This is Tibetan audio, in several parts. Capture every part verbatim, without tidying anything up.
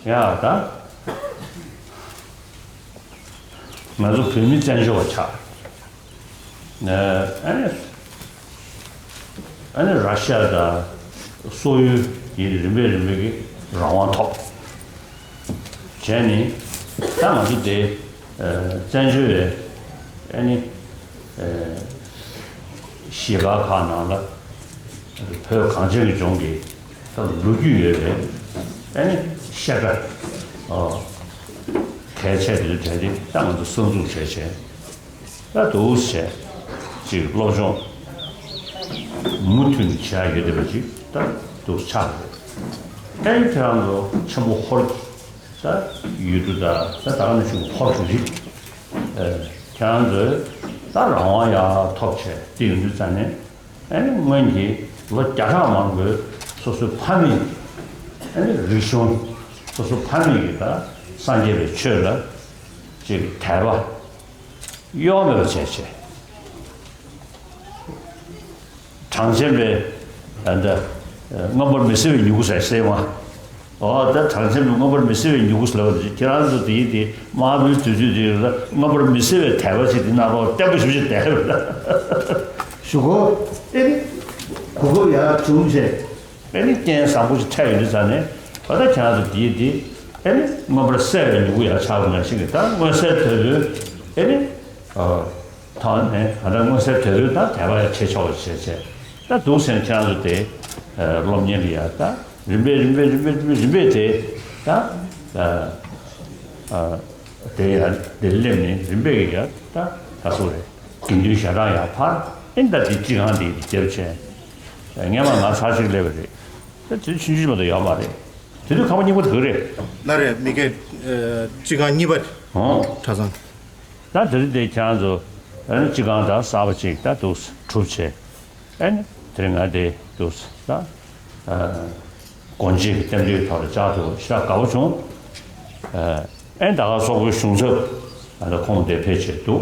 ཡ་ད། ང་ཚོ་བོད་མི་བཙན་བྱོལ་བ་ཆགས། ཨ་ནི། ཨ་ནི་ར་ཤི་ཡ་དང་སོག་ཡུལ་ཡིན་རིམ་པས་རིམ་པས་ཀྱི་རང་དབང་ཐོབ། བྱས་ནས་ད་ང་ཚོ་དེ་བཙན་བྱོལ་བའི་ཨ་ནི་གཞིས་སྒར་ཁག་ནང་ལ་བོད་གངས་ཅན་གྱི་ལྗོངས་ཀྱི་ད་ལོ་རྒྱུས་ཡོད་པའི་ཨ་ནི་བཤད་གྲྭ་གལ་ཆེ་དེ་ཚོ་གྲས་དེ་ད་ང་ཚོ་གསར་འཛུགས་བྱས་བྱས། ད་འདུག་བྱས། ཅིག་སློབ་སྦྱོང་མུ་མཐུད་ནས་བྱས་ཡོད་བསྡད་པ་ཅིག་ད་འདུག་ཆགས་རེད། ཨེ་ཁྱེད་རང་ཚོ་ཆེན་པོ་ཧོར་གྱི་ད་ཡུལ་གྲུ་ད་ད་ད་ག་ནང་བཞིན་ཧོར་གྱི་རིགས། ཨེ་ཁྱེད་རང་ཚོས་ད་རང་དབང་ཡག་ཐོབ་བྱས་དེ་ཡོང་དུས་ཙང་ནས་ཨེ་ནི་སྔོན་གྱི་ལོ་བརྒྱ་ཕྲག་མང་པོའི་སོ་སོའི་ཕ་མེས་ཀྱི་ཨེ་ནི་རིག་གཞུང་སོ་སོ་ཕ་མེས་ཀྱི་ད་སངས་རྒྱས་པའི་ཆོས་ལ་ཅིག་དད་པ། གཡོ་མེད་པ་བྱས་བྱས། གྲངས་ཅན་པའི་ཨ་འདི་མངོན་པར་མི་གསལ་བའི་མྱུ་གུ་ཟེར་སྲེད་མ། ཨོ་ད་གྲངས་ཅན་པའི་མངོན་པར་མི་གསལ་བའི་མྱུ་གུ་ཟེར་བ་དེ་ཁྱེད་རང་ཚོ་དེའི་དེ་དམར་པོའི་དུས་ཚོད་དེ་ལ་མངོན་པར་མི་གསལ་བའི་དད་པ་ཞིག་དེ་ནང་ལོགས་བརྟན་པོ་ཞེ་པོ་ཅིག་བསྡད་ཡོད་ལ། ཞུ་གོ་ཨེ་ནི་གོ་སྐབས་ཡག་བྱུང་བྱས། ཨེ་ནི་རྐྱེན་བཟང་པོ་ཞིག་འཕྲད་ཡོད་དུས་ཙང་ནས་ད་ལྟ་ཁྱེད་རང་ཚོ་འདིའི་འདི་ཨེ་ནི་མངོན་པར་གསལ་བའི་མྱུ་གུ་ཡང་ཆགས་པ་ནང་བཞིན་གྱི་ད་མངོན་གསལ་དོད་པོའི་ཨེ་ནི་ཐོག་ནས་ད་ལྟ་མངོན་གསལ་དོད་པོའི་ད་དད་པ་ཡང་བྱེད་ཆོག་པ་བྱས་བྱས་ད་འདུག་ཟེར་ཁྱེད་རང་ཚོ་དེ་སློབ་གཉེར་ལ་ཡང་ད་རིམ་པས་རིམ་པས་རིམ་པས་རིམ་པས་རིམ་པས་དེ་ད། དེ་ཡང་དེ་སླེབས་ནས་རིམ་པས་ཀྱི་ཡང་ད་ད་སོ་རེད། དགེ་འདུན་ཞལ་གྲངས་ཡང་འཕར་ཨེ་ད་དེ་སྤྱི་ཁང་དེ་རྒྱབ་ཆེན། སྔས་མ་ང་ཚར་ཞིག་སླེབས་པ་རེད། ད་དེ་ཆུང་ཆུང་མ་གཏོགས་ཡོད་མ་རེད། དེ་དུས་ཁང་པ་རྙིང་པ་དེ་རེད། ལ་རེད་མི་སྐད། སྤྱི་ཁང་གཉིས་པ་ཨོ། གྲྭ་ཚང་། ད་དེ་རིང་དེ་ཁྱེད་རང་ཚོ་ཨ་ནི་སྤྱི་ཁང་ད་གསར་པ་ཅིག་ད་འདུག་གྲུབ་བྱས། ཨ་ནི་དེ་རིང་ང་དེ་འདུག་ད་སྒོ་འབྱེད་ཀྱི་རྟེན་འབྲེལ་ཐོག་ལ་བཅར་ཐུབ་ཤག་དགའ་པོ་བྱུང་། ཨ་ནི་ད་ག་སོག་པོའི་གཞུང་ཚབ་ཨ་ད་ཁོང་དེ་ཕེབས་བྱས་འདུག་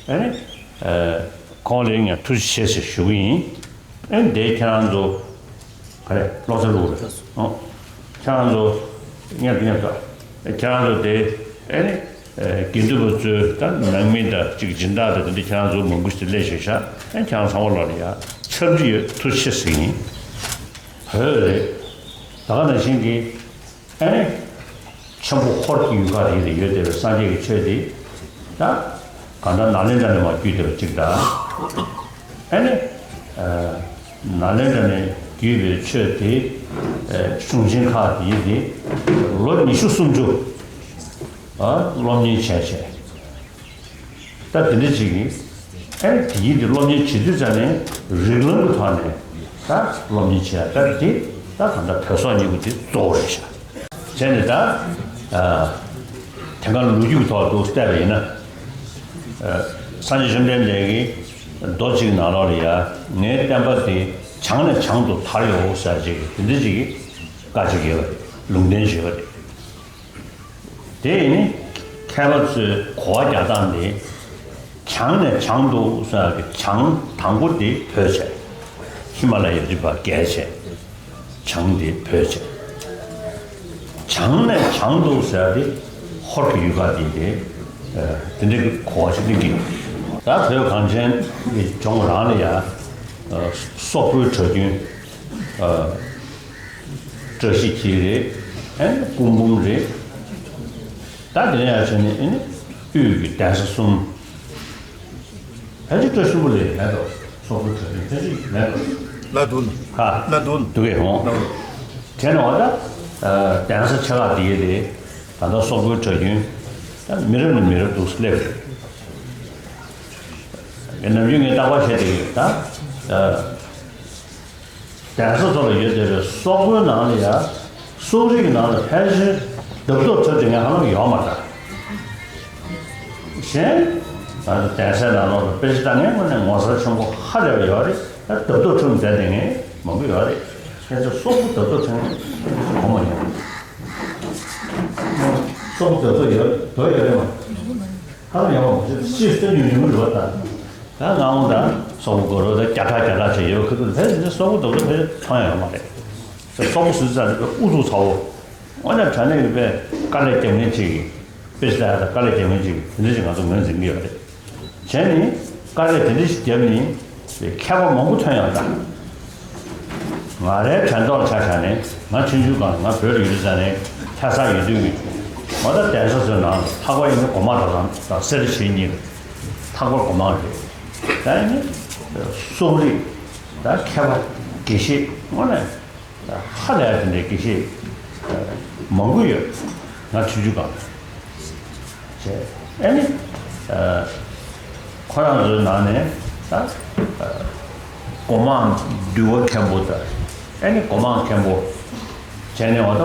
ཨ་ནི་ཁོང་ལ་ཡང་ཐུགས་རྗེ་ཆེ་ཞེས་ཞུ་གི་ཡིན། ཨེ་འདི་ཁྱེད་རང་ཚོ། ག་རེ་གློག་ཚ་ལུག་རེད། ཨོ། ཁྱེད་རང་ཚོ། མཉམ་དུ་མཉམ་དུ། ཁྱེད་རང་ཚོ་དེ། ཨེ་ནི། དགེ་འདུན་པ་ཚོའི་ད་ནང་མི་དང་གཅིག་སྦྱིན་བདག་དང་དེ་འདྲ་ཁྱེད་རང་ཚོ་མང་པོ་ཞིག་སླེབས་ཤག་ཤག་ཨེ་ཁྱེད་རང་ཚང་མ་ལོག་ལ་ཡ་འཚམས་འདྲི་ཡོད་ཐུགས་རྗེ་ཆེ་ཟེར་གྱི་ཡིན། བོད་རེད། ད་ག་ནང་བཞིན་གྱི། ཨེ་ནི། ཆེན་པོ་ཧོར་གྱི་ཡུལ་ཁག་དེ་ཡིན་ཏེ་ཡོད་བསྡད་པའི་སངས་རྒྱས་ཀྱི་ཆོས་དེ། ད། གང་ལྟར་ནཱ་ལེནྡྲ་ནས་མར་བརྒྱུད་བསྡད་པ་གཅིག་དང་། ཨེ་ནི། ནཱ་ལེནྡྲ་ནས་བརྒྱུད་པའི་ཆོས་དེ། གཞུང་ཆེན་ཁག་དེ་ཡིན་ཏེ། ལོ་ཉི་ཤུ་སུམ་ཅུ། སློབ་གཉེར་བྱས་བྱས། ད་དེ་འདྲ་ཅིག་ཡིན། ཨེ་དེ་ཡིན་དུས་སློབ་གཉེར་བྱེད་དུས་ཙང་ནས་རིགས་ལམ་གྱི་ཐོག་ནས་ད་སློབ་གཉེར་བྱེད་ཡ་ད་དེ་ད་གང་ལྟར་བོད་སོག་གཉིས་པོ་དེ་གཙོ་བོ་རེད་ཤག་བྱས་ནས་ད་དེང་སང་ལོ་རྒྱུས་ཀྱི་ཐོག་ཏུ་བལྟས་པ་ཡིན་ན། སངས་རྒྱས་བཅོམ་ལྡན་འདས་ཀྱིས་མདོ་གཅིག་ནང་ལོགས་ལ་ཡ་ངའི་བསྟན་པ་དེ་བྱང་ནས་བྱང་དུ་དར་ཡོང་ཟེར་ཅིག་དེ་འདྲ་ཅིག་བཀའ་ཅིག་ཡོད་པ་རེད། ལུང་བསྟན་ཅིག་ཡོད་པ་རེད། དེ་ནི་མཁས་པ་ཚོས་གོ་བ་རྒྱག་སྟངས་དེ། བྱང་ནས་བྱང་དུ་ཟེར་གི་བྱང་དང་པོ་དེ་བོད་བྱས། ཧི་མ་ལ་ཡའི་རི་བར་བརྒལ་བྱས། བྱང་དེ་བོད་བྱས། བྱང་ནས་བྱང་དུ་ཟེར་དེ་ཧོར་གྱི་ཡུལ་ཁག་དེ་དེ། དེ་འདྲའི་གོ་བ་ཞིག་གླེང་གི་ཡོད། ད་བོད་གངས་ཅན་གྱི་ལྗོངས་རང་ལ་ཡ། སོག་པོའི་གྲྭ་རྒྱུན། བཀྲ་ཤིས་འཁྱིལ་རེད། ཨེ་ནི་སྐུ་འབུམ་རེད། ད་དེ་ནས་ཡར་བྱས་ནས་ཨེ་ནི་དབུས་ཀྱི་གདན་ས་གསུམ། ཕལ་ཆེར་བཀྲ་ཤིས་ལྷུན་པོ་ལས་མེད་དོ། སོག་པོའི་གྲྭ་རྒྱུན་ཕལ་ཆེར་མེད་དོ། ལ་དུ་ནི། ཧ། ལ་དུ་ནི། དུ་གེ་ཧོང་། ལ་དུ་ནི། དེ་ནས་འོ་ད། གདན་ས་ཆེ་ཁག་དེ་ཡེ་དེ། ད་ལྟ་སོག་པོའི་གྲྭ་རྒྱུན། ད་མི་རབས་ནས་མི་རབས་འདུག་སླེབས་རེད། ནམ་རྒྱུན་ངས་རྟག་པར་བཤད་བསྡད་ཡོད་ད། གདན་ས་ཚོ་ལ་ཡོད་བསྡད་པའི་སོག་པོའི་ནང་ལ་ཡ། སོག་རིགས་ནང་ལ་ཕལ་ཆེར་རྡབ་རྡོབ་ཐོབ་བསྡད་མཁན་ཧ་ལམ་ཡོད་མ་རེད། གཞན། ང་ཚོ་གདན་སའི་ནང་ལོགས་ལ་དཔེ་ཆ་ལྟ་མཁན་དངོས་གནས་ངོ་མཚར་ཆེན་པོ་ཧ་ལས་པ་ཡོད་རེད། ད་རྡབ་རྡོབ་ཐོབ་བསྡད་བསྡད་མཁན་མང་པོ་ཡོད་རེད། ཁྱེད་ཚོ་སོག་པོ་རྡབ་རྡོབ་ཐོབ་མཁན་གོ་མ་མྱོང་། སོག་པོ་རྡབ་རྡོབ་ཡོད་དོ་ཡོད་རེད་མ། ཧ་ལམ་ཡོད་མ་རེད། ཤེས་སྟོན་ཉུང་ཉུང་རེད་པ་ད། ད་ང་འོང་ད་སོག་པོ་དགོས་རོགས་ད་བརྒྱ་ཕྲག་བརྒྱ་ཕྲག་བྱས་ཡོད་པ་ཁུ་ཁུ་ཕལ་ཆེར་སོག་པོ་རྡབ་རྡོབ་ཕལ་ཆེར་མཐོང་ཡ་ཡོད་མ་རེད། སོག་པོ་སུ་ཚ་རེད་ཨུ་ཚུགས་ཚ་བོ། འོ་ན་དྲ་གནས་ཀྱི་དཔེ་དཀའ་ལས་རྒྱབ་མཁན་ཅིག་གིས། དཔེ་ཆ་ལྟ་ཡག་དང་དཀའ་ལས་རྒྱབ་མཁན་ཅིག་གིས་དེ་འདྲ་ཞིག་ང་ཚོ་ངོས་འཛིན་གྱི་ཡོད་རེད། བྱས་ནས་དཀའ་ལས་དེ་འདྲ་ཞིག་བརྒྱབ་ནས་མཁས་པ་མང་པོ་ཐོན་ཡོང་ད། ང་རའི་དྲན་ཐོག་ཆ་བཞག་ནས། ང་ཆུང་ཆུང་སྒང་ང་བོད་ལ་ཡོད་དུས་ཙང་ནས་ལྷ་སར་ཡོད་དུས་ཀྱི། ང་ད་གདན་ས་ཚོའི་ནང་ལྷག་པར་ཡིན་ན་སྒོ་མང་གྲྭ་ཚང་དང་སེ་ར་བྱེས་གཉིས་ལྷག་པར་སྒོ་མང་རེད། ད་ཡིན་ན་གསོ་རིག་ད་མཁས་པ་དགེ་བཤེས་དངོས་གནས་ཧ་ལས་ཡ་དེ་འདྲའི་དགེ་བཤེས་མང་པོ་ཡོད། ང་ཆུང་ཆུང་སྒང་། བྱས། ཨ་ནི། ཨ། ཁོ་རང་ཚོའི་ནང་ནས་ད། ཨ། སྒོ་མང་འདུལ་བ་མཁན་པོ་དང་། ཨ་ནི་སྒོ་མང་མཁན་པོ། བྱས་ནས་འོ་ད།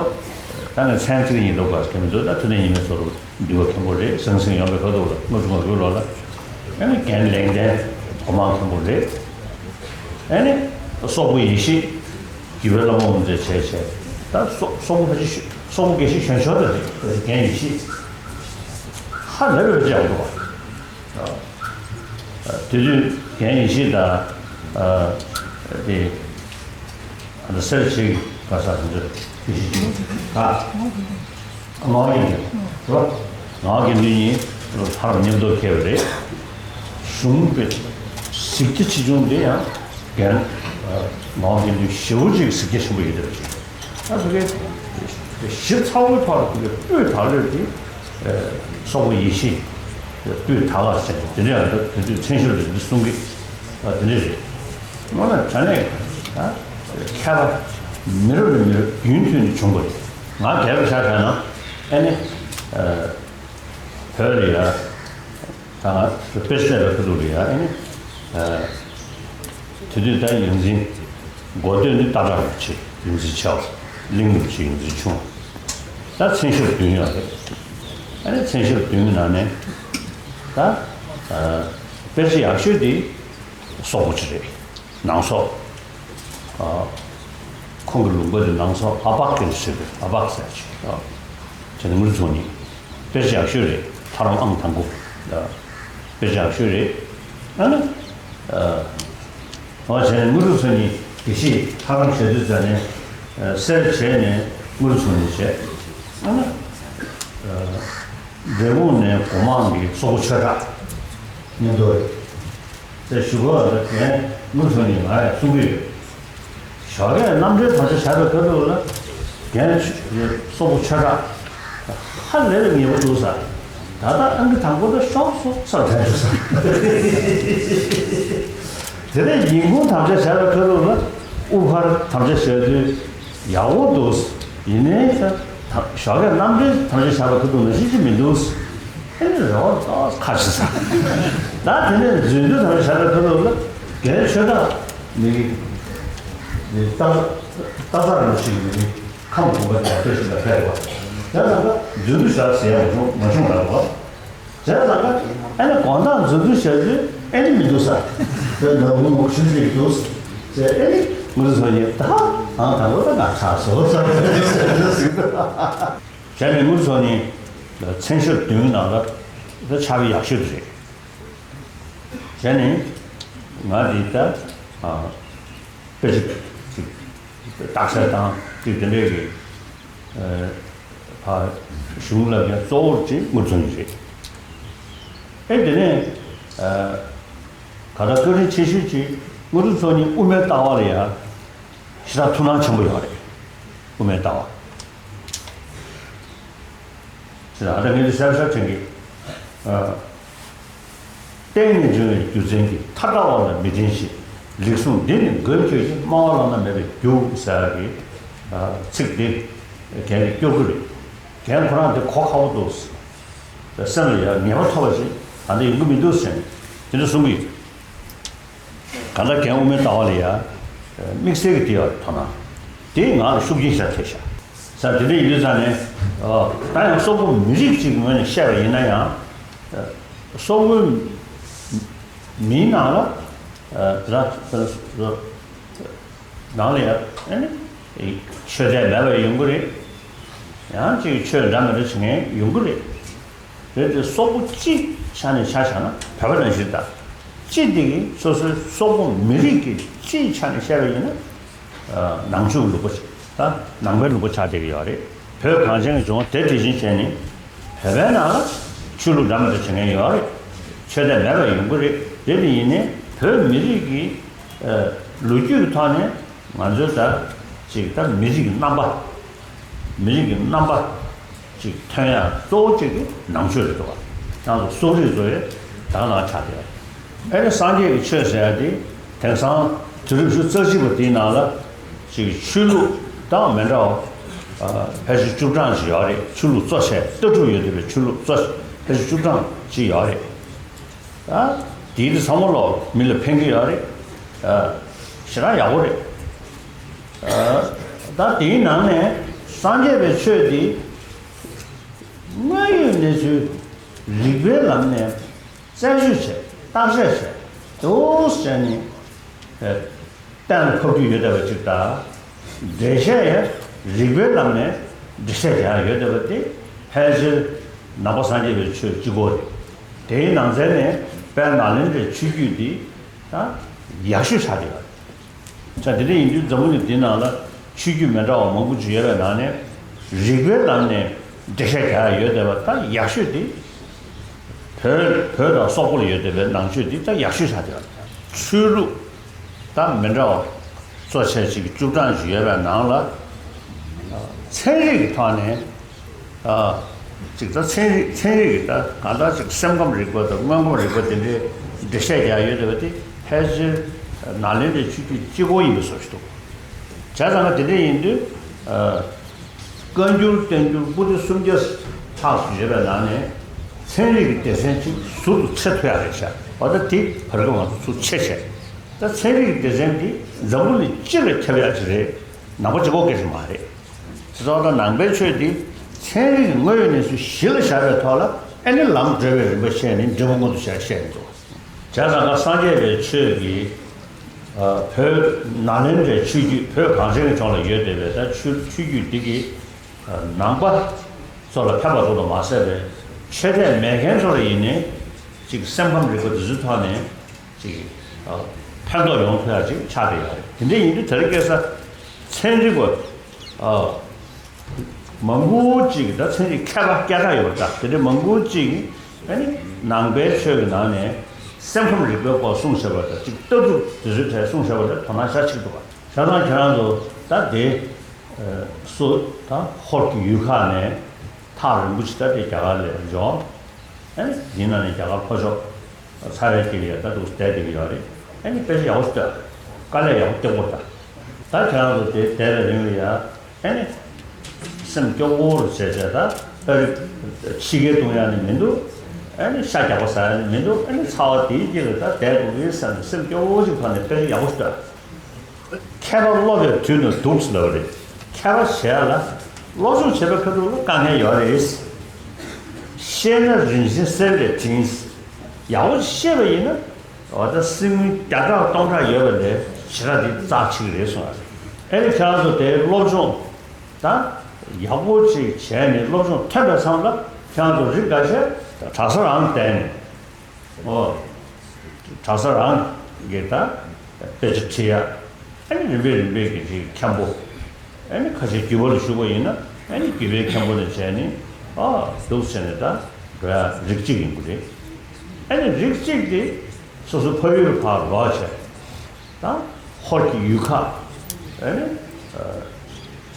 ད་ནི་མཚན་གཅིག་གཉིས་འདུག་ག་མཁན་མི་འདུག་ད་ཐུབ་བསྟན་ཉི་མའི་ཚོ་རུ་འདུལ་བ་མཁན་པོ་རེད། ཟང་ཟིང་ཡོང་པའི་ཁ་ཐུག་ལ་ལྔ་བཅུ་ང་དགུའི་ལོ་ལ། ཨ་ནི་རྒན་ལེགས་ལྡན་སྒོ་མང་མཁན་པོ་རེད། ཨ་ནི་སོག་པོ་ཡེ་ཤེས། དགེ་བའི་བླ་མ་དབུ་མཛད་བྱས་བྱས། ད་སོག་སོག་པོ་ཕལ་ཆེར་ཤོ་སོག་པོ་དགེ་བཤེས་གཞོན་ཤོས་དེ་རེད། རྒན་ཡེ་ཤེས། ཧ་ལས་པའི་ལྕགས་འདུག་བ། དེ་དུས་རྒན་ཡེ་ཤེས་དང་། ཨ། དེ། ཨ། ད་སེར་བྱེས་ག་ས་དེ་ཚོ་དགེ་བཤེས་ཅིག་ད། ངག་དབང་དགེ་འདུན་རེད་བ། ངག་དབང་དགེ་འདུན་གཉིས་ལྷ་རམས་མཉམ་དུ་འཁེལ་བ་རེད། གཞུང་དཔེ་གཟིགས་རྒྱ་ཆེ་ཆུང་དེ་ཡང་རྒན། ཨ། ངག་དབང་དགེ་འདུན་ཞེ་པོ་ཅིག་གཟིགས་རྒྱ་ཆེན་པོ་ཡོད་བསྡད་པ་ཅིག་ཨ། ཕ་གི་གཞི་ཚ་བོའི་ཐོག་ལ་ཕ་གི་སྤོས་དག་ལོས་དེ། ཨ། སོག་པོ་ཡེ་ཤེས་སྤོས་དག་ལ་ཟེར་དེ་འདྲ་ཡང་འདུག་དེ་དུས་མཚན་ཞབས་དེ་འདི་གསུང་གི། ཨ། དེ་འདྲ་རེད། དངོས་གནས་དྲང་གནས་ཨ། མཁས་པ་མི་རབས་ནས་མི་རབས་རྒྱུན་མཐུད་ནས་བྱུང་བ་རེད། ང་སྒེར་ལ་ཆ་བཞག་ན། ཨ་ནི། ཨ། བོད་ལ་ཡ། ད་ང་དཔེ་ཆ་ལ་ཁ་ཐུག་ལ་ཡ། ཨ་ནི། ཨ། དེ་དུས་ད་ཡོངས་འཛིན་འགོ་སྟོད་ནི་སྟག་བྲག་རིན་པོ་ཆེ་ཡོངས་འཛིན་ཆེ་བ། གླིང་རིན་པོ་ཆེ་ཡོངས་འཛིན་ཆུང་བ། ད་མཚན་ཞབས་བདུན་ཡོད་རེད། ཨ་ནི་མཚན་ཞབས་བདུན་གྱི་ནང་ནས་ད། ཨ། དཔེ་ཆ་ཡག་ཤོས་དེ་སོག་པོ་ཅིག་རེད། ནང་སོག་ཨ། ཁོང་གི་ལུང་པ་དེ་ནང་སོག་ཨ་པག་གི་ཟེར་བའི་ཨ་པག་ཟེར་ཅིག་ཨ། དེ་ནི་དངུལ་ཚོང་ཉིད། དཔེ་ཆ་ཡག་ཤོས་རེད། ལྷ་རམས་ཨང་དང་པོ། ཨ། དཔེ་ཆ་ཡག་ཤོས་རེད། ཨ་ནི། ཨ། འོ་བྱས་ནས་དངུལ་ཚོང་ཉིད་དགེ་བཤེས་ལྷ་རམས་བྱས་དུས་ཙ་ནས། ཨ། སེར་བྱས་ནས་དངུལ་ཚོང་ཉིད་བྱས། ཨ་ནི། ཨ། འབྲས་སྤུངས་ནས་སྒོ་མང་གི་སོག་པོ་ཆོས་གྲགས་མཉམ་དུ་རེད། ཟེར་ཞུ་གི་ཡོད་རེད། རྒན་དངུལ་ཚོང་ཉིད་ང་ཡང་གསུང་གི་ཡོད། ཞོགས་ཀས་རྣམ་འགྲེལ་དམ་བཅའ་བཞག་པའི་སྐབས་ལ་རྒན་སོག་པོ་ཆོས་གྲགས་ཧ་ལས་པའི་ཉེ་པོ་འདུག་ཟེར། ད་ལྟ་ཨང་ཀི་དང་པོ་ད་ཤོག་སོང་ཟེར་དྲན་བྱུང་ཟེར། དེ་ནས་ཡིན་གུང་དམ་བཅའ་བཞག་པའི་སྐབས་ལ་དབུ་ཕར་དམ་བཅའ་བཞག་དུས་ཡག་པོ་འདུག་ཡིན་ནའི་ད་ཞོགས་ཀས་རྣམ་འགྲེལ་དམ་བཅའ་བཞག་པའི་སྐབས་ལ་ནང་བཞིན་ཅིག་མི་འདུག་ཨེ་ནི་རེ་བ་ཏོག་ཁ་ཕྱེ་ས། ད་དེ་ནས་རྫུན་སྡུད་དང་བྱ་བའི་ཁ་ཐུག་ལ་རྒན་ཆོས་གྲགས་མི་གི་ནི་ཏག་ཏག་ཏག་རང་ཞིག་མི་གི་ཁམས་གོང་མ་དེ་ལྟོས་ཤིག་ལ་ཕེབས་པ། དེ་ལ་ད་རྫུན་སྡུད་བྱ་ཟེར་ཡང་མ་བྱུང་མ་བྱུང་ར་བ། དེ་ལ་ད་ཨེ་ནི་དགོང་དག་རྫུན་སྡུད་བྱ་རྒྱུ་ཨེ་ནི་མི་འདུག་ས། དེ་ལ་ངུ་ངུ་ཤུལ་ཤིག་འདུག་ཟེར་ཨེ་ནི་ངུ་ཚོ་ཡིན་ད་ཨང་དང་པོ་ད་ང་ཆགས་སོ་ཟེར་ཟེར་ཟེར་ཟེར། བྱས་ནས་དངུལ་ཚོ་ནི་མཚན་ཞབས་བདུན་ནང་ལ་ད་ཆགས་ཡག་ཤོས་དེ་རེད། བྱས་ནས་ང་འདི་ལྟར་དཔེ་ཆ་ཅིག་རྟགས་གསལ་དང་ཅིག་དེ་འདྲའི་གི་ཕ་གཞུང་ལ་ཡང་གཙོ་བོར་ཅིག་དངུལ་ཚོ་ནི་རེད། ཨེ་དེ་ནས་ག་ད་བཀའ་དྲིན་ཆེ་ཤོས་ཅིག་དངུལ་ཚོ་ནི་དབུ་མའི་ལྟ་བ་ལ་ཡང་ཞེ་དྲག་ཐུགས་སྣང་ཆེན་པོ་ཡོད་རེད། དབུ་མའི་ལྟ་བ། ཟེར་ཨ་ད་ངས་འདི་གསལ་བཤད་དྲན་གི། ཨ། གཏན་ནས་འབྱུང་བའི་རྒྱུ་མཚན་གྱིས། ཐལ་དྲགས་པ་ལ་མི་བརྟེན་ཞིང་། ལེགས་གསུངས་འདི་ནི་མགོན་ཁྱོད་ཀྱིས། སྨྲ་བ་བླ་ན་མེད་པའི་རྒྱུ་ཟེར་གི། ཨ། ཚིག་འདི་རྒན་གྱིས་སྐྱོར་གི་རེད། རྒན་ཁོ་རང་འདི་གོ་ཁག་པོ་འདུག་སེམས་ལ་ཡང་ངེས་པ་ཐོབ་པ་ཞིག་ད་འདི་ཡོང་གི་མི་འདུག་ཟེར་ནས་དེ་འདྲ་གསུང་གི་ཡོད། གང་ལྟར་རྒན་དབུ་མའི་ལྟ་བ་ལ་ཡང་དམིགས་བསལ་གྱི་དེ་ཡང་དོ་སྣང་དེ་ང་ལ་ཤུགས་རྐྱེན་ཞིག་ཐེབས་ཤག་ཟེར། དེ་འདྲ་ཡིན་དུས་ཙང་ནས་ད་ཡང་སོག་པོ་མི་རིགས་གཅིག་ངོས་ནས་བཤད་པ་ཡིན་ན་ཡང་སོག་པོའི་མིའི་ནང་ལ་དེ་ནང་ལ་ཡང་ཆོས་དད་མེད་པ་ཡོང་གི་རེད། ཡང་ཅིག་ཆོས་འདྲ་མི་འདྲ་བྱེད་མཁན་ཡོང་གི་རེད། རེད་དེ་སོག་པོ་སྤྱིའི་ཆ་ནས་ཆ་བཞག་ན་བོད་པ་ནང་བཞིན་དང་། སྤྱི་དེ་གི་སོ་སོའི་སོག་པོ་མི་རིགས་ཀྱི་སྤྱིའི་ཆ་ནས་བཤད་པ་ཡིན་ན། ནང་ཆོས་ཀྱི་ལུང་པ་ཆགས། ད་ནང་པའི་ལུང་པ་ཆགས་བསྡད་ཀྱི་ཡོད་རེད། བོད་གངས་ཅན་གྱི་ལྗོངས་དེ་དེ་བཞིན་བྱས་ནས་བོད་པའི་ནང་ལ་ཆོས་ལུགས་འདྲ་མི་འདྲ་བྱེད་མཁན་ཡོད་རེད། ཆོས་དད་མེད་པ་ཡོང་གི་རེད། དེ་དེ་ཡིན་ནའི་བོད་མི་རིགས་ཀྱི་ཨ་ལོ་རྒྱུས་ཀྱི་ཐོག་ནས་ང་ཚོའི་ད་ཅིག་ད་མི་རིགས་ཀྱི་རྣམ་པ། མི་རིགས་ཀྱི་རྣམ་པ་ཅིག་ཐོན་ཡ་གཙོ་བོ་གཅིག་དེ་ནང་ཆོས་རེད་འདུག་བ། ང་ཚོ་སོག་རིགས་ཚོ་ཡི་ད་ག་ནང་ཆགས་བསྡད་ཡོད། ཨེ་ནི་སངས་རྒྱས་ཀྱི་ཆོས་ཟེར་ཡ་དེ་དེང་སང་དུས་རབས་བཅུ་རྩ་གཅིག་པ་དེའི་ནང་ལ་ཅིག་ཆོས་ལུགས་དང་མི་འདྲ་བ་ཨ་ཕལ་ཆེར་བཅུ་གྲངས་ཅིག་ཡོད་རེད། ཆོས་ལུགས་གཙོ་ཆེ་ལྟ་གྲུབ་ཡོད་བསྡད་པའི་ཆོས་ལུགས་གཙོ་ཕལ་ཆེར་བཅུ་གྲངས་ཅིག་ཡོད་རེད། ཨ་དེའི་དེ་ཚང་མ་ལོ་མི་ལ་ཕན་གྱི་ཡོད་རེད། ཨ་ཞེ་དྲག་ཡག་པོ་རེད། ཨ་ད་དེའི་ནང་ནས་སངས་རྒྱས་པའི་ཆོས་དེ་དངོས་ཡོད་གནས་ཚུལ་རིགས་པའི་ལམ་ནས་རྩད་གཅོད་བྱས། བརྟག་དཔྱད་བྱས། འདུག་སེ་བྱས་ནས་ཨ་གཏན་ལ་ཕབ་རྒྱུ་ཡོད་བསྡད་པ་ཅིག་དང་། འགྲེལ་བཤད་ཡང་རིགས་པའི་ལམ་ནས་འགྲེལ་བཤད་རྒྱག་ཡ་ཡོད་བསྡད་པ་དེ་ཕལ་ཆེར་ནང་པ་སངས་རྒྱས་པའི་ཆོས་གཅིག་པོ་རེད། དེའི་ནང་ཚན་ནས་དཔལ་ནཱ་ལེནྡྲའི་ཆོས་བརྒྱུད་འདི་ད་ཡག་ཤོས་ཆགས་བསྡད་ཡོད་རེད། ད་དེ་འདྲ་ཡིན་དུས་འཛམ་བུ་གླིང་འདི་ནང་ལ་ཆོས་བརྒྱུད་མི་འདྲ་བ་མང་པོ་ཅིག་ཡོད་པའི་ནང་ནས་རིགས་པའི་ལམ་ནས་འགྲེལ་བཤད་རྒྱག་ཡ་ཡོད་བསྡད་པ་ད་ཡག་ཤོས་དེ་བོད་བོད་དང་སོག་པོ་ལ་ཡོད་བསྡད་པའི་ནང་ཆོས་འདི་ད་ཡག་ཤོས་ཆགས་བསྡད་ཡོད་རེད། ཆོས་ལུགས་ད་མི་འདྲ་བ་གཙོ་ཆེ་ཅིག་བཅུ་གྲངས་ཅིག་ཡོད་པའི་ནང་ལ་ཚན་རིག་གི་ཐོག་ནས་ཨ་ཅིག་ད་ཚན་རིག་ཚན་རིག་གི་ད་གང་ལྟར་ཅིག་སེམས་ཁམས་རིག་པ་དང་དངོས་ཁམས་རིག་པ་དེ་འདྲའི་འགྲེལ་བཤད་རྒྱག་ཡ་ཡོད་བསྡད་པ་དེ་ཕལ་ཆེར་ནཱ་ལེནྡྲའི་ཆོས་བརྒྱུད་གཅིག་པོ་ཡིན་པའི་བཟོ་ཞིག་འདུག་བྱས་ཙང་ང་དེ་འདྲ་ཡིན་དུས་ཨ། བཀའ་འགྱུར་བསྟན་འགྱུར་པོ་ཏི་སུམ་བརྒྱ་ལྷག་ཙམ་ཡོད་པའི་ནང་ནས་ཚན་རིག་གི་སྡེ་ཚན་གཅིག་ཟུར་དུ་ཕྱེ་ཐུབ་ཡག་རེད་ཤག་འོ་ད་དེ་བར་སྐབས་ང་ཚོ་ཚུར་ཕྱེ་བྱས། ད་ཚན་རིག་གི་སྡེ་ཚན་འདི་འཛམ་བུ་གླིང་སྤྱི་ལ་ཁྱབ་ཡག་ཅིག་རེད། ནང་པ་གཅིག་པོ་སྐད་ཆ་མ་རེད། དེ་ཚོ་ད་ནང་པའི་ཆོས་འདི་ཚན་རིག་གི་དངོས་ཡོད་གནས་ཚུལ་གཞི་ལ་བཞག་པའི་ཐོག་ལ་ཨེ་ནི་ལམ་བགྲོད་པའི་རིམ་པ་བཤད་ནས་འབྲས་བུ་མངོན་དུ་བྱས་བཤད་ཡོད་འདུག་བྱས་ཙང་ཀ་སངས་རྒྱས་པའི་ཆོས་ཀྱི་ཨ་བོད་ནཱ་ལེནྡྲའི་ཆོས་བརྒྱུད་བོད་གངས་ཅན་གྱི་ལྗོངས་ལ་ཡོད་བསྡད་པའི་ད་ཆོས་ཆོས་བརྒྱུད་འདི་གི་ཨ་ནང་པ་ཚོ་ལ་ཕན་པ་ཙམ་དུ་མ་ཟད་པའི་ཆོས་དད་མེད་མཁན་ཚོ་ལ་ཡིན་ནའི་ཅིག་སེམས་ཁམས་རིག་པ་འདི་ཚོའི་ཐོག་ནས་ཅིག་ཨ་ཕན་ཐོགས་ཡོང་ཐུབ་ཡག་ཅིག་ཆགས་བསྡད་ཡོད་རེད། དེ་འདྲ་ཡིན་དུས་དེ་རིང་ཁ་སང་ཚན་རིག་པ་ཨ། མང་པོ་ཅིག་གིས་ད་ཚན་རིག་མཁས་པ་སྐད་གྲགས་ཡོད་པ་འདྲ་དེ་འདྲ་མང་པོ་ཅིག་གིས་ཨ་ནི་ནང་པའི་ཆོས་ཀྱི་ནང་ནས་སེམས་ཁམས་རིག་པའི་སྐོར་གསུངས་བཞག་པ་དང་ཅིག་ལྟ་གྲུབ་དེ་ཚོའི་གྲས་གསུངས་བཞག་པ་དེ་དོ་སྣང་ཤར་ཆེ་འདུག་པ། བྱས་ཙང་ཁྱེད་རང་ཚོ་ད་དེ་སུ་ད་ཧོར་གྱི་ཡུལ་ཁག་ནས་ཐག་རིང་པོ་ཅིག་ད་དེ་རྒྱ་གར་ལ་འབྱོར། ཨ་ནི་དེའི་ནང་ནས་རྒྱ་གར་ལྷོ་ཕྱོགས། ཚ་བའི་དཀྱིལ་ལ་ཡ་ད་འདུག་བསྡད་བསྡད་ཀྱི་ཡོད་རེད། ཨ་ནི་དཔེ་ཆ་ཡག་པོ་ཞིག་ལྟོས། དཀའ་ལས་ཡག་པོ་རྒྱག་དགོས་ད། ད་ཁྱེད་རང་ཚོ་དེ་བསྡད་པའི་རིང་ལ་ཡ་ཨ་ནི་སེམས་སྐྱོ་བོ་རུ་བྱས་བྱས་ད་ཨ་རི་ཕྱི་རྒྱལ་གཏོང་ཡ་ནི་མི་འདུག་ཨ་ནི་ཤ་རྒྱགས་པ་ཟ་ཡ་ནི་མི་འདུག་ཨ་ནི་ཚ་བ་དེའི་དཀྱིལ་ལ་ད་བསྡད་དགོས་ཀྱི་བསམ་ནས་སེམས་སྐྱོ་བོ་ཞིག་ཐོག་ནས་དཔེ་ཆ་ཡག་པོ་ཞིག་ལྟོས། མཁས་པ་སློབ་པའི་དུས་ན་སྡུག་ཟེར་ལབ་པ་རེད། མཁས་པ་བྱས་ལ་སློབ་སྦྱོང་བྱེད་པའི་ཁ་ཐུག་ལ་དཀའ་ངལ་ཡོད་རེད། ཤེས་ན་རིན་ཆེན་གསེར་ལས་བྲིན། ཡག་པོ་ཤེས་པ་ཡིན་ན་འོ་ད་སེམས་དངུལ་བརྒྱ་ཕྲག་སྟོང་ཕྲག་ཡོད་པ་ལས་ཞེ་དྲག་དེ་རྩ་ཆེ་གི་རེད་གསུངས་པ་རེད། ཨེ་ནི་ཁྱེད་རང་ཚོ་དེའི་སློབ་སྦྱོང་ད་ཡག་པོ་ཅིག་བྱས་ནས་སློབ་སྦྱོང་ཐོན་པའི་མཚམས་ལ་ཁྱེད་རང་ཚོ་རིགས་འགའ་ཤས་གྲྭ་ས་རང་བསྡད་ནས། ཨོ། གྲྭ་ས་རང་གི་ད་དཔེ་ཆ་ཁྲིད་ཡ། ཨ་ནི་རིམ་པས་རིམ་པས་ཀྱི་ཅིག་མཁན་པོ། ཨ་ནི་ཁ་ཤས་རྒྱུད་པ་ལ་ཞུགས་པ་ཡིན་ན་ཨ་ནི་རྒྱུད་པའི་མཁན་པོ་ནས་བྱས་ནས་ཨ་འདུག་ཟེར་ནས་ད་འགྲོ་ཡ་རིགས་གཅིག་ཡིན་དགོས་རེད། ཨ་ནི་རིགས་གཅིག་དེ་སོ་སོ་ཕ་ཡུལ་ལ་ཕར་ལོག་བྱས། ད་ཧོར་གྱི་ཡུལ་ཁག་ཨ་ནི་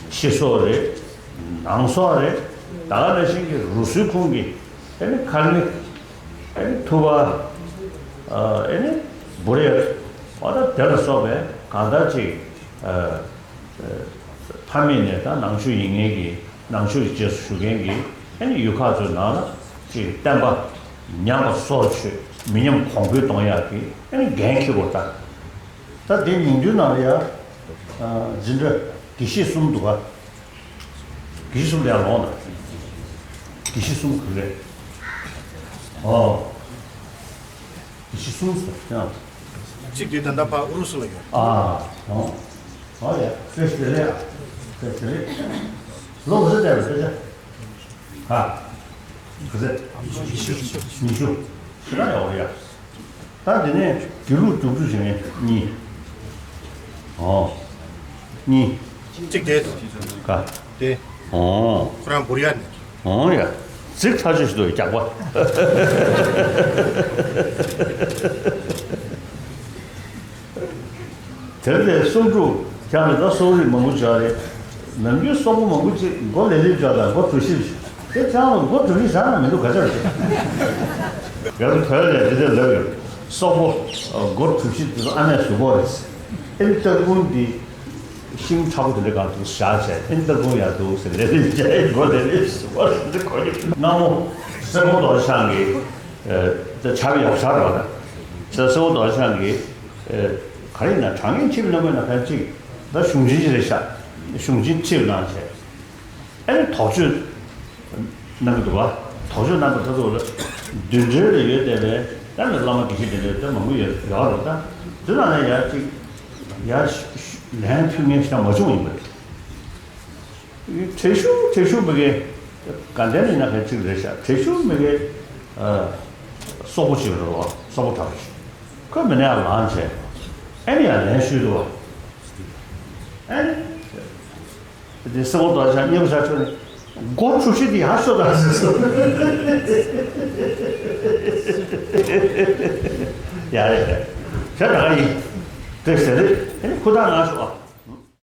ཕྱི་སོག་རེད། ནང་སོག་རེད། ད་ག་ནང་བཞིན་གྱི་རུ་སུའི་ཁོངས་ཀྱི་ཨ་ནི་ཁར་ནི་ཨ་ནི་ཐུ་བ་ཨ་ནི་བུ་རེད། འོ་ད་དེ་ལ་སོགས་པའི་གང་ལྟར་ཅིག་ཕ་མེས་ནས་ད་ནང་ཆོས་ཡིན་མཁན་གྱི་ནང་ཆོས་ཀྱི་རྗེས་སུ་ཞུགས་མཁན་གྱི་ཨ་ནི་ཡུལ་ཁག་ཚོའི་ནང་ལ་ཅིག་བསྟན་པ་ཉམས་པ་སོར་ཆུད་མི་ཉམས་གོང་འཕེལ་གཏོང་ཡག་གི་ཨ་ནི་འགན་འཁྱེར་དགོས་ད། ད་དེ་ཉིན་རྒྱུན་ནང་ལ་ཡ། འཛིན་གྲྭ་དགེ་བཤེས་གསུམ་འདུག་ག་དགེ་བཤེས་གསུམ་ལ་ཡ་ལོངས་ན། དགེ་བཤེས་གསུམ་ག་རེ། ཨོ། དགེ་བཤེས་གསུམ་ཟེར་ཡང་། གཅིག་དེ་ད་ལྟ་ཕ་ཨུ་རུ་སུ་ལ་ཡོད། ཨ། ཨོ། ཨོ་ཡ། བཀྲ་ཤིས་བདེ་ལེགས་ཨ། བཀྲ་ཤིས་བདེ་ལེགས། ལོ་ག་ཚོད་བསྡད་པ་སྐད་ཆ། ཧ། ག་ཚོད། ཉི་ཤུ། ཞེ་དྲག་ཡག་པོ་རེད་ཡ། ད་དེ་ནས་དགེ་ལུགས་རྒྱུགས་སྤྲོད་བྱེད་མཁན་གཉིས། ཨོ། གཉིས། གཅིག་དེ། ག་དེ། ཨོ། ཁོ་རང་བུར་ཡ་ནས། ཨོ་ཡ། ཚིག་ཐག་ཆོད་ཞིག་འདུག་རྒྱག་པ། དེར་ལས་སོག་ཕྲུག་ཀྱང་ལས་ད་སོག་རིགས་མང་པོ་བྱ་རེད། ནམ་རྒྱུན་སོག་པོ་མང་པོ་ཅིག་མགོ་ལེབ་ལེབ་བྱ་དང་མགོ་གྲུ་བཞི་བྱ། དེ་ཅང་ལ་མགོ་གྲུ་བཞི་བྱ་ན་མི་འདུག་ག་ཅར་བྱེད། ཡར་བོད་ལས་དེ་འདྲ་ལབ་ཡོད། སོག་པོ་མགོ་གྲུ་བཞི་དེ་ཚོ་ཨ་མས་བཟོས་པ་རེད། ཨེ་སྟག་ཀུན་འདི། ཤིང་ཁྲ་པོ་དེ་འདྲ་གང་འདུག་བཞག་བྱས་ཨེ་སྟག་ཀུན་ཡར་འདུག་ཟེར་ལེ་རེ་བྱས་མགོ་ལེ་རེ་བཟོས་པ་རེད་འདི་གོ་རྒྱུ། སྔ་མོ་སེར་པོ་རྡོ་རྗེ་འཆང་གིས། ད་ཆར་པ་ཡག་ཆར་རེད་པ། ད་སེར་པོ་རྡོ་རྗེ་འཆང་གིས། ག་རེ་ཡིན་ན་གྲངས་ངེས་ཁྲིད་གནང་དགོས་ན་ཕན་གཅིག་ད་གཞུང་ཆེན་ཅིག་རེད་ཤག་གཞུང་ཆེན་ཁྲིད་གནང་བྱས། ཨ་ནི་དོགས་གཅོད་གནང་གི་འདུག་བ། དོགས་གཅོད་གནང་གི་ད་ཚོ་ལ་མདུན་གྲལ་ལ་ཡོད་བསྡད་པའི་ད་ནི་བླ་མ་དགེ་བཤེས་དེ་འདྲ་ད་མང་པོ་ཡོད་ཡོད་རེད་ད། དེ་ནང་ནས་ཡར་གཅིག་ཡར་ལན་ཕུལ་མཁན་ཞིག་མ་བྱུང་ཡིན་པ་རེད། གྲལ་གཞུག་གྲལ་གཞུག་མི་དགེ་དགའ་ལྡན་ཡིན་ན་ག་ཚིག་རེད་ཤག་གྲལ་གཞུག་མི་དགེ་སོག་པོ་ཞིག་རེད་བ། སོག་པོ་གྲགས་པ་ཞིག་ཁོས་མི་ནས་ཡར་ལངས་བྱས་ཨ་ནི་ཡར་ལན་ཞུས་འདུག་བ། ཨ་ནི། དེ་སེར་པོ་རྡོ་རྗེ་འཆང་མཉེས་པོ་ཆགས་ཆོག་ནས་སྒོ་གྲུ་བཞི་དེ་ཡར་ཤོག་དང་ཟེར་སོང་། ཡ་རེད་རེད། བྱས་ད་ག་ཡིན། དེ་ཟེར་རེད་ཨེ་ཁུ་ཐག་ནང་ཤོག་ཨ།